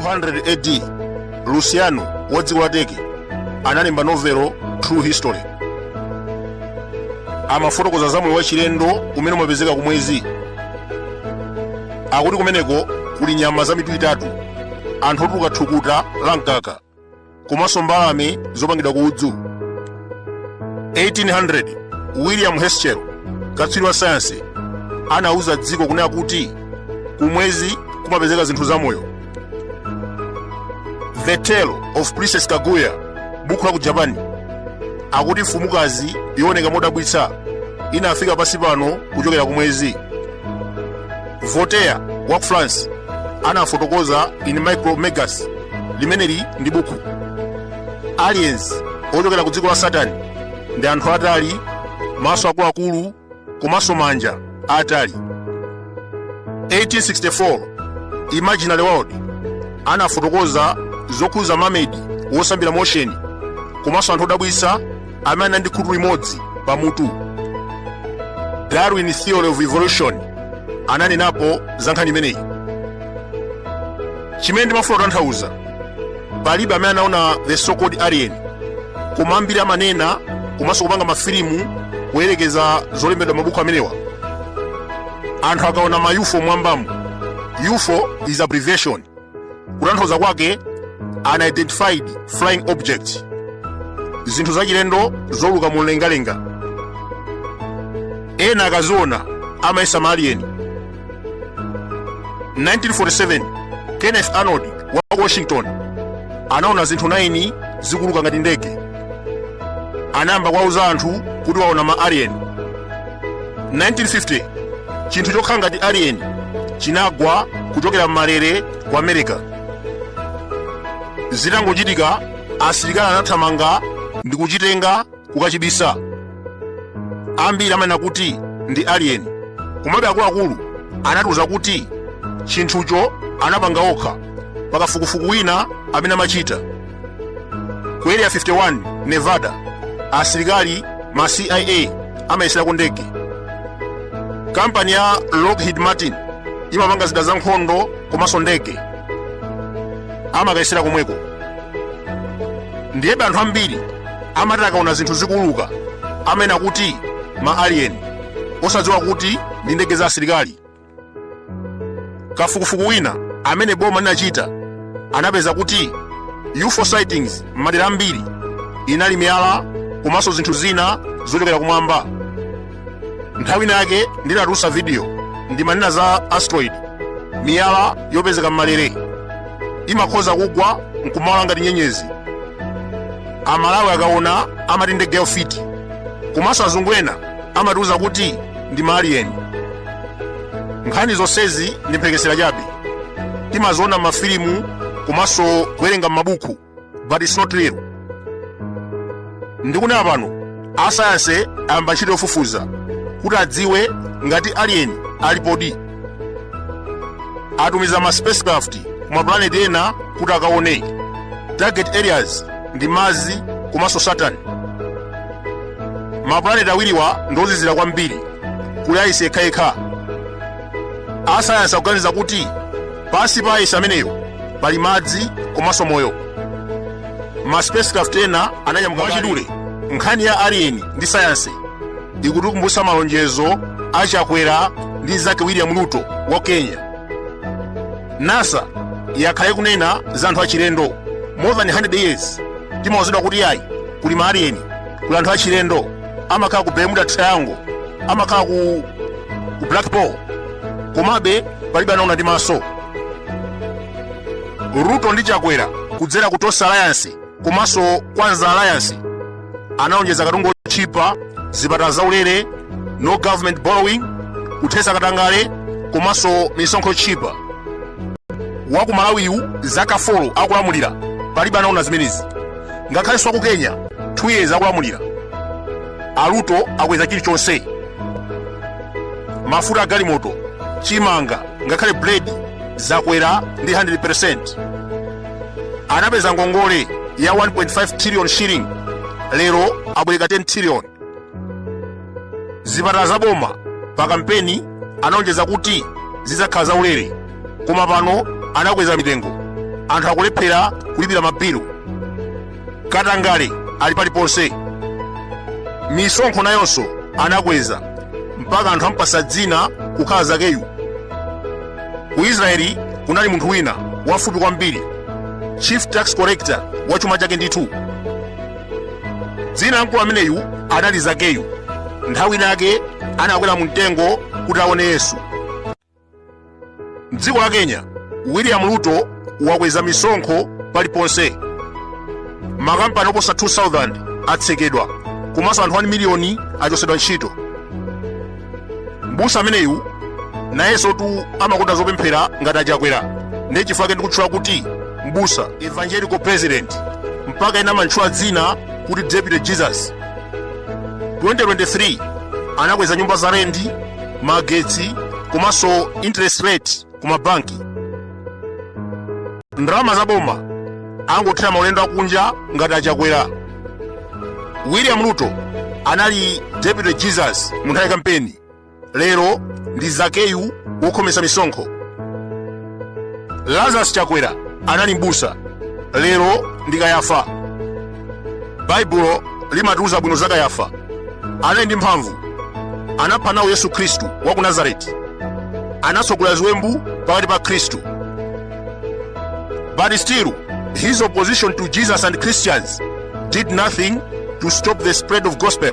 200 AD, Luciano wa dziko la Turkey analemba novelo True History. Amafotokoza za moyo wachilendo umene umapezeka kumwezi. Akuti kumeneko kuli nyama za mitu itatu, anthu otuluka thukuta la mkaka, komanso mbalame zopangidwa ku udzu. 1800, William Herschel, katswiri wa sayansi, anauza dziko kunena kuti kumwezi kumapezeka zinthu zamoyo. The Tale of Princess Kaguya, buku la ku Japan, akuti mfumukazi yooneka modabwitsa inafika pansi pano kuchokera kumwezi. Voltaire wa ku France anafotokoza in Micromegas, limeneli ndi buku. Aliens ochokera ku dziko la Saturn ndi anthu atali, maso akuluakulu komanso manja atali. 1864, Imaginary World anafotokoza zokhuza mermaid wosambira mu ocean komanso anthu odabwitsa amene anali ndi khutu limodzi pamutu. Darwin Theory of Evolution ananenapo za nkhani imeneyi. Chimene ndimafuna kutanthauza, palibe amene anaona the so called alien, koma ambiri amanena komanso kupanga mafilimu kuyerekeza zolembedwa mabuku amenewa. Anthu akaona ma UFO mwambamo, UFO is abbreviation, kutanthauza kwake unidentified flying object, zinthu zachilendo zowuluka mu mlengalenga. Ena akaziona amayesa ma alien. 1947, Kenneth Arnold wa Washington anaona zinthu 9 zikuluka ngati ndege. Anayamba kuwauza anthu kuti waona ma alien. 1950, chinthu chokhala ngati alien chinagwa kuchokera m'malere ku America. Zitangochitika, asilikali anathamanga ndi kuchitenga kukachibisa. Ambiri amanena kuti ndi alien, komabe akuluakulu anatiuza kuti chinthucho anapanga okha pakafukufuku wina amene amachita ku Area 51, Nevada. Asilikali ma CIA amayesera ku ndege. Kampani ya Lockheed Martin imapanga zida za nkhondo komanso ndege, amakayesera komweko. Ndiyebe anthu ambiri amati akaona zinthu zikuuluka amanena kuti ma alien, osadziwa kuti ndi ndege za asilikali. Kafukufuku wina amene boma linachita anapeza kuti UFO sightings m'madera ambiri inali miyala komanso zinthu zina zochokera kumwamba. Nthawi inake ndinatulutsa video, ndimanena za asteroid, miyala yopezeka m'malere imakhoza kugwa nkumawala ngati nyenyezi. Amalawi akaona amati ndege yaufiti, komanso azungu ena amatiuza kuti ndi ma alien. Nkhani zonsezi ndi mphekesera chabe, timaziona m'mafilimu komanso kuwerenga m'mabuku, but it's not real. Ndikunena pano, asayansi ayamba ntchito yofufuza kuti adziwe ngati alien alipodi. Atumiza ma spacecraft ku maplaneti ena kuti akaone. Target areas ndi Mars komanso Saturn. Maplaneti awiriwa ndozizira kwambiri, kuli aisi yekhayekha. Asayansi akuganiza kuti pansi pa aisi ameneyo pali madzi komanso moyo. Ma spacecraft ena ananyamuka. Mwachidule, nkhani ya alien ndi sayansi ikutikumbutsa malonjezo a Chakwera ndi nzake William Ruto wa Kenya. NASA yakhala ikunena za anthu achilendo more than 100 years. Timauzidwa kuti ayi, kuli ma alien, kuli anthu achilendo amakhala ku Bermuda Triangle, amakhala ku Black Hole, komabe palibe anaona ndi maso. Ruto ndi Chakwera kudzera ku Tonse Alliance komanso Kwanza Alliance analonjeza katundu otchipa, zipatala zaulere, no government borrowing, kuthetsa katangale komanso misonkho yotchipa. Wa ku Malawiyu zaka 4 akulamulira, palibe anaona zimenezi. Ngakhalenso aku Kenya 2 years akulamulira. Aruto akweza chilichonse, mafuta a galimoto, chimanga, ngakhale bread zakwera ndi 100%. Anapeza ngongole ya 1.5 trillion shilling, lero abwereka 10 trillion. Zipatala za boma pa kampeni analonjeza kuti zidzakhala zaulere, koma pano anakweza mitengo. Anthu akulephera kulipira mabilu. Katangale ali paliponse. Misonkho nayonso anakweza mpaka anthu ampasa dzina kukhala Zakeyu. Ku Israeli kunali munthu wina wafupi kwambiri, chief tax collector wa chuma chake ndithu. Dzina la mkulu ameneyu anali Zakeyu. Nthawi inake anakwera mu mtengo kuti aone Yesu. Mdziko la Kenya, William Ruto wakweza misonkho paliponse. Makampani oposa 2000 atsekedwa, komanso anthu 1 miliyoni achosedwa ntchito. Mbusa ameneyu nayenso tu amakonda zopemphera ngati aChakwera, ndiye chifukwa chake ndikutchula kuti mbusa evangelical president, mpaka ena amantchula dzina kuti Deputy Jesus. 2023 anakweza nyumba za rendi, magetsi komanso interest rate ku mabanki. Ndalama za boma angothera maulendo akunja ngati aChakwera. William Ruto anali Deputy Jesus mu nthawi ya kampeni, lero ndi Zakeyu wokhomesa misonkho. Lazarus Chakwera anali mbusa, lero ndi Kayafa. Baibulo limatiuza bwino za Kayafa. Anali ndi mphamvu, anapha nawo Yesu Khristu wa ku Nazareti, anatsogolera ziwembu pakati pa Khristu. But still his opposition to Jesus and Christians did nothing to stop the spread of gospel.